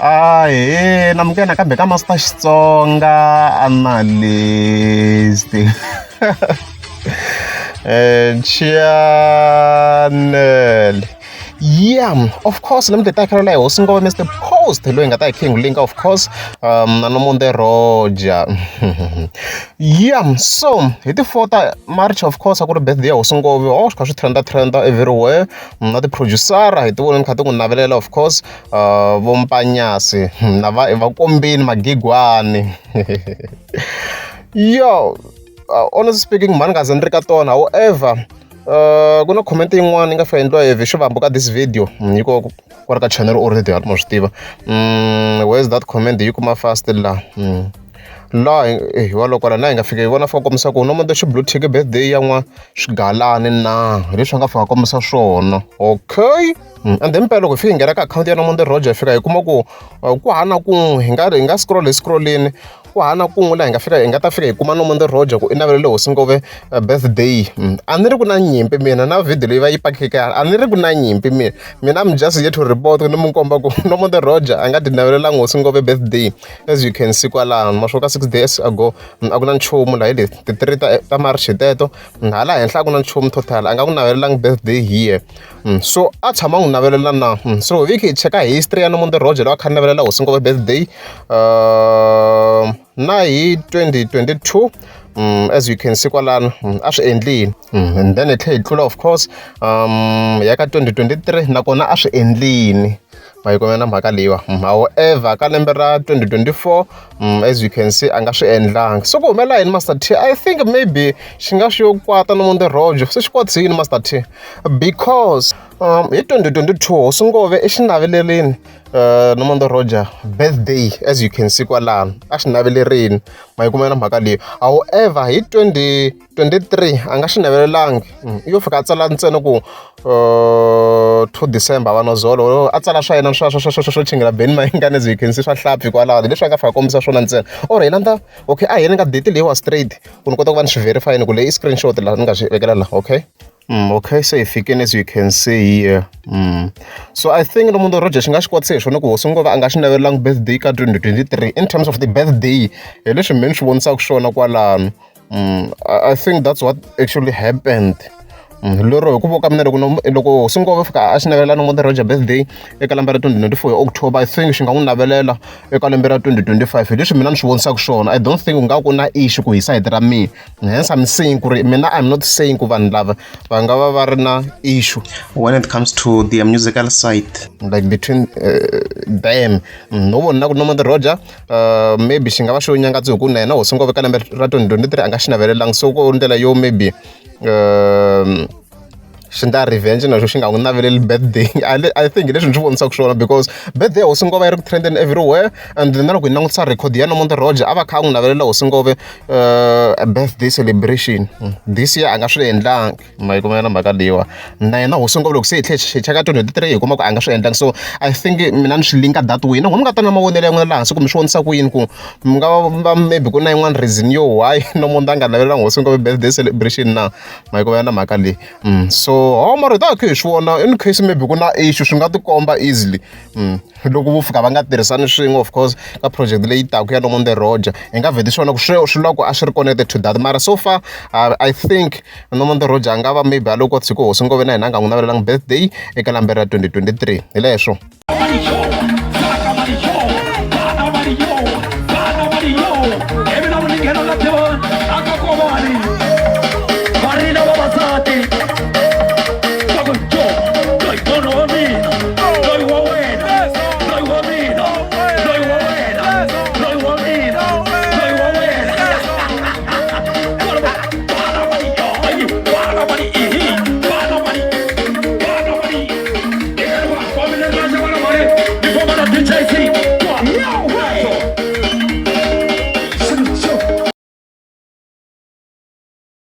Ahee namukela nakambe ka Master Xitsonga Analyst channel yeah of course let me ta khala la hosi ngove Mr Post loyi nga ta hi King Linka of course na Nomonde Roger yeah so hi ti 4 ta March of course a ku ri birthday ya hosi ngove oh swi kha swi trenda trenda everywhere na ti-producer hi ti vona ni kha ti n'wi navelela of course vo Mpanyasi na va va kombeni magigwani yo honestly speaking mhani nga ze ni ri ka tona however ku na comment yin'wana yi nga fika endliwa hi Vishuvambu ka this video yi ko ku ri ka channel already ha ma swi tiva where's that comment yi kuma fast la laha hi walowo kwala laha hi nga fika hi vona fika kombisa ku no xi blue tick birthday ya n'wa swigalani na hi leswi a nga fika kombisa swona okay and then mpela loko hi fika hi nghena ka akhawunti ya Nomonde Roger hi fika hi kuma ku ku hana kun'we hi nga hi nga scroll hi scrollini ku hana kun'we laha hi nga fika hi nga ta fika hi kuma Nomonde Roger ku i navelele hosi ngove birthday a ni ri ku na nyimpi mina na video leyi va yi pakeke a ni ri ku na nyimpi mina mina I'm just here to report ni mu komba ku Nomonde Roger a nga ti navelelanga hosi ngove birthday as you can see kwalano ma swo ka 6 days ago a ku na nchumu laha hi leti ti 3 ta March hi teto hala henhla a ku na nchumu total a nga ku navelelangi birthday here so a tshama n'wi navelela na so hi hi cheka history ya Nomonde Roger loyi a kha a navelela hosi ngove birthday na hi 2022 as you can see kwalano a swi endlile and then hi tlhela hi tlula of course ya ka 2023 nakona a swi endlini ma yi kumela mhaka leyiwa however ka lembe ra 2024 as you can see a nga swi endlangi so ku humelela yini Master T I think maybe xi nga xi yo kwata Nomonde Roger se xi kwatise yini Master T because hi 2022 hosi ngove i xi navelelini Nomonde Roger birthday as you can see kwalano a xi navelerini ma yi kumela mhaka leyi however hi 2023 a nga xi navelelangi yo fika a tsala ntsena ku 2 December va nozolo a tsala swa yena swa swa swa swa chingela Benny Mayengani as you can see swa hlapfi kwalaho leswi a nga fika kombisa swona ntsena or hi landza okay a hi yeni ka date leyiwa straight ku ni kota ku va ni swi verify ni ku leyi i screenshot laha ni nga swi vekela laha okay okay se hi fikini as you can see here so I think Nomonde Roger xi nga xi kwatise hi swona ku hosi ngove a nga xi navelelangi birthday ka 2023 in terms of the birthday hi leswi mina ni swi vonisaka swona kwalano I think that's what actually happened lero hi ku voka mina loko loko hosi ngove fika a xi navelela Nomonde Roger birthday eka lembe ra 2024 hi October I think xi nga n'wi navelela eka lembe ra 2025 hi leswi mina ni swi vonisaka swona I don't think ku nga ku na issue ku hi side ra mina hence I'm saying ku ri mina I'm not saying ku vanhu lava va nga va va ri na issue when it comes to the musical side like between them no vona ku Nomonde Roger maybe xi nga va xo nyangatsi hi ku na yena hosi ngove ka lembe ra 2023 a nga xi navelelangi so ku ndlela yo maybe xi ndla revenge na xo xi nga n'wi naveleli birthday I think leswi ni swi vonisaka swona because birthday ya hosi ngove yi ri ku trendeni everywhere and na loko hi langutisa record ya Nomonde Roger a va kha a n'wi navelela hosi ngove birthday celebration this year a nga swi endlangi ma yi kumela mhaka leyiwa na yena hosi ngove loko se hi tlhe hi cheka 2023 hi kuma ku a nga swi endlangi so I think mina ni swi linka that way na n'wina mi nga ta na mavonelo ya n'wina laha hansi kumbe swi vonisa ku yini ku mi nga va maybe ku na yin'wana reason yo why Nomonde a nga navelelanga hosi ngove birthday celebration na ma yi kumela na mhaka leyi so ho mara hi ta kha hi swi vona in case maybe ku na issue swi nga tikomba easily loko vo fika va nga tirhisani swin'we of course ka project leyi taka ya Nomonde Roger hi nga vheti swona ku swi swi loko a swi ri connected to that mara so far I think Nomonde Roger a nga va maybe a loko tshika hosi ngove na yena a nga n'wi navelelanga birthday eka lembe ra 2023 hi leswo DJ.